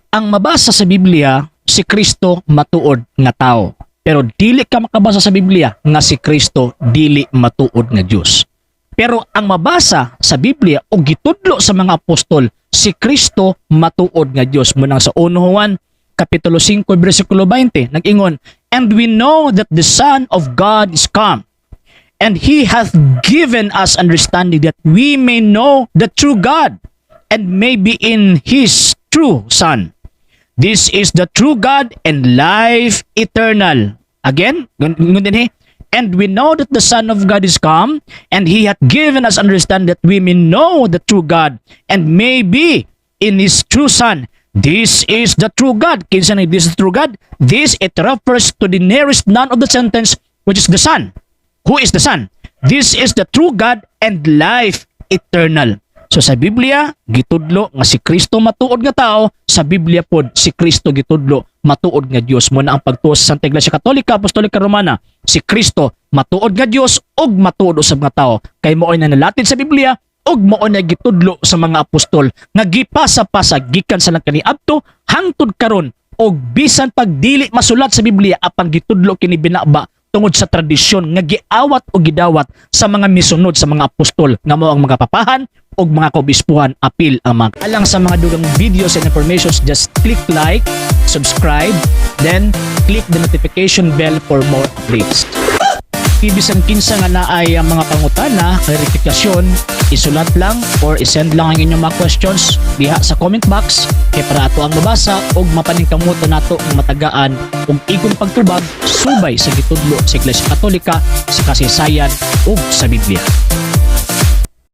Ang mabasa sa Biblia, si Kristo matuod nga tao. Pero dili ka makabasa sa Biblia nga si Kristo dili matuod nga Dios. Pero ang mabasa sa Biblia o gitudlo sa mga apostol, si Kristo matuod nga Dios. Mao nang sa 1 Juan kapitulo 5 bersikulo 20 nag-ingon, "And we know that the Son of God is come, and He hath given us understanding that we may know the true God and may be in His true Son. This is the true God and life eternal." Again, ingon dinhi, "And we know that the Son of God is come, and He hath given us understanding that we may know the true God and may be in His true Son. This is the true God." Kinsa na this is the true God? This, it refers to the nearest noun of the sentence, which is the Son. Who is the Son? "This is the true God and life eternal." So sa Biblia, gitudlo nga si Kristo matuod nga tao, sa Biblia pod si Kristo gitudlo matuod nga Dios. Mao na ang pagtuo sa Santa Iglesia Katolika Apostolika Romana, si Kristo matuod nga Dios ug matuod usab nga tao. Kay mao nanalatid sa Biblia ug mao na gitudlo sa mga apostol nga gipasa-pasa gikan sa lang kaniadto hangtod karon, og bisan pag dili masulat sa Biblia, apan gitudlo kini binaba tungod sa tradisyon nga giawat o gidawat sa mga misunod sa mga apostol nga mao ang mga papahan ug mga kaobispuhan, apil ang mga. Alang sa mga dugang videos and informations, just click like, subscribe, then click the notification bell for more updates. Bisan kinsa nga naay ang mga pangutana, klarifikasyon, isulat lang or isend lang ang inyong mga questions diha sa comment box kay para ato ang mabasa ug mapaningkamutan nato ang matagaan ug igong pagtubag subay sa gitudlo sa Iglesia Katolika sa kasaysayan ug sa Biblia.